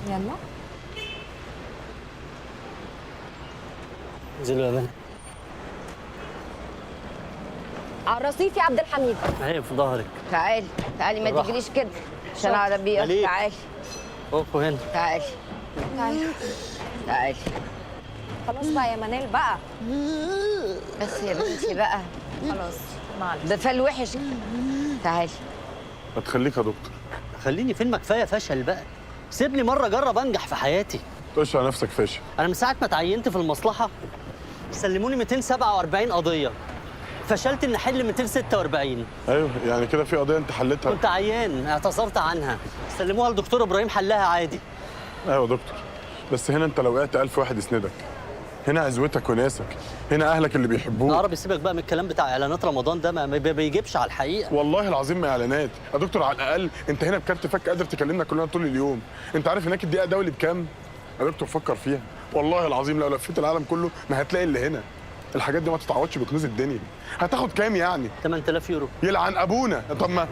يلا انزلوا يا بنات. على الرصيف يا عبد الحميد. هي في ظهرك. تعالي تعالي، ما تجريش كده عشان العربية. تعالي اقفوا هنا. تعالي تعالي تعالي. خلاص بقى يا منال بقى. بس يا بنتي بقى خلاص معلش، ده فال وحش. تعالي. ما تخليك يا دكتور. خليني فين؟ ما كفاية فشل بقى، سيبني مرة اجرب انجح في حياتي. تقولش على نفسك فاشل. انا من ساعة ما اتعينت في المصلحة سلموني 247 قضية، فشلت ان احل 246. ايوه يعني كده في قضية انت حلتها؟ كنت عيان اعتذرت عنها، سلموها لدكتور ابراهيم حلها عادي. ايوه يا دكتور، بس هنا انت لو وقعت 1000 واحد يسندك، هنا عزوتك وناسك، هنا اهلك اللي بيحبوك. العربي سيبك بقى من الكلام بتاع اعلانات رمضان ده، ما بيجيبش على الحقيقة. والله العظيم ما اعلانات يا دكتور، على الاقل انت هنا بكارت فك قادر تكلمنا كلنا طول اليوم. انت عارف هناك الدقيقة دولي بكام؟ يا دكتور فكر فيها، والله العظيم لو لفيت العالم كله ما هتلاقي اللي هنا. الحاجات دي ما تتعوضش بكنوز الدنيا. هتاخد كام يعني؟ 8000 يورو. يلعن ابونا. طب ما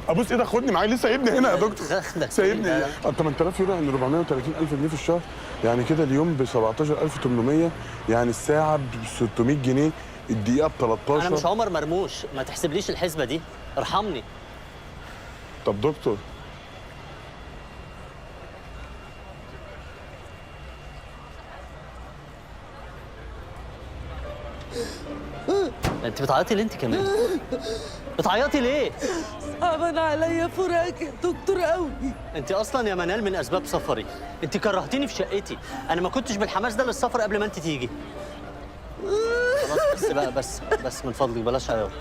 ابوس ايدك خدني معايا، لسه سايبني هنا يا دكتور. سايبني. 8000 يورو يعني 430,000 جنيه في الشهر، يعني كده اليوم ب 17800، يعني الساعة ب 600 جنيه، الدقيقة ب 13. انا مش عمر مرموش، ما تحسبليش الحسبة دي، ارحمني. طب دكتور انت بتعيطي ليه؟ انت كمان بتعيطي ليه؟ صعبان عليا فراقك يا دكتور قوي. انت اصلا يا منال من اسباب سفري، انت كرهتيني في شقتي، انا ما كنتش بالحماس ده للسفر قبل ما انت تيجي. خلاص بس بقى، بس بس من فضلك بلاش عياط.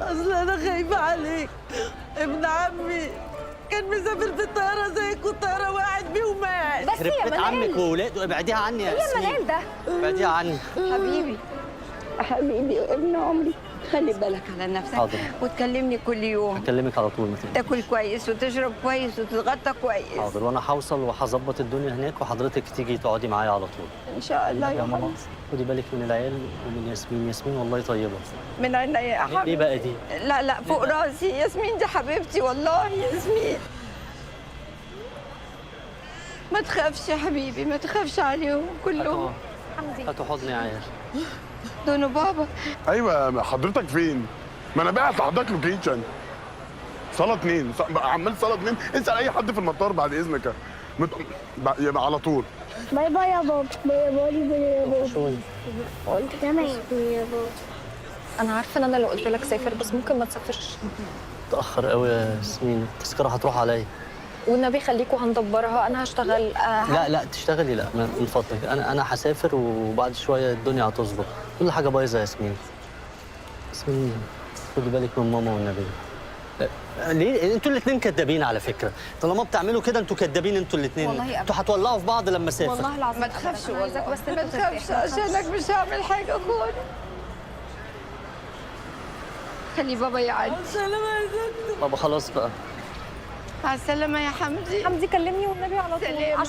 اصل انا خايفة عليك، ابن عمي كان مسافر في الطيارة زيك والطياره وقعت بيه ومات. بس يا منال، عمك وولاده ابعديها عني يا يا منال ده. ابعديها عني. حبيبي حبيبي ابن عمري، خلي بالك على نفسك. حاضر. وتكلمني كل يوم. هكلمك على طول. تاكل كويس وتشرب كويس وتتغطى كويس. حاضر، وانا هوصل وهظبط الدنيا هناك وحضرتك تيجي تقعدي معايا على طول ان شاء الله يا ماما. خدي بالك من العيال ومن ياسمين. ياسمين والله طيبة. من عينيا يا حبيبتي. ليه بقى دي؟ لا لا فوق راسي ياسمين دي حبيبتي والله. ياسمين ما تخافش يا حبيبي، ما تخافش عليهم كلهم. هاتوا حضني يا عيال. دونو بابا. ايوه حضرتك فين؟ ما انا بعت لحضرتك location. صاله 2، عمال صاله 2، اسال اي حد في المطار بعد اذنك. يبقى على طول. bye bye يا بابا، bye bye يا بابا. وانت تمام يا بابا. انا عارفه ان انا لو قلت لك سافر بس ممكن ما تسافرش. تاخر قوي يا ياسمين، التذكرة هتروح عليا. والنبي خليكوا هندبرها، انا هشتغل. لا لا تشتغلي، لا من فضلك، انا هسافر وبعد شوية الدنيا هتظبط، كل حاجة بايظة يا ياسمين. ياسمين خدي بالك من ماما والنبي. ليه انتوا الاثنين كدابين على فكرة؟ طالما بتعملوا كده انتوا كدابين انتوا الاثنين. انتوا هتولعوا في بعض لما اسافر. والله العظيم ما تخافش، والله بس ما تخافش عشانك مش هعمل حاجة خالص. خلي بابا يعدي. السلامة يا دكتور. بابا خلاص بقى. مع السلامة يا حمدي. حمدي كلمني والنبي على طول.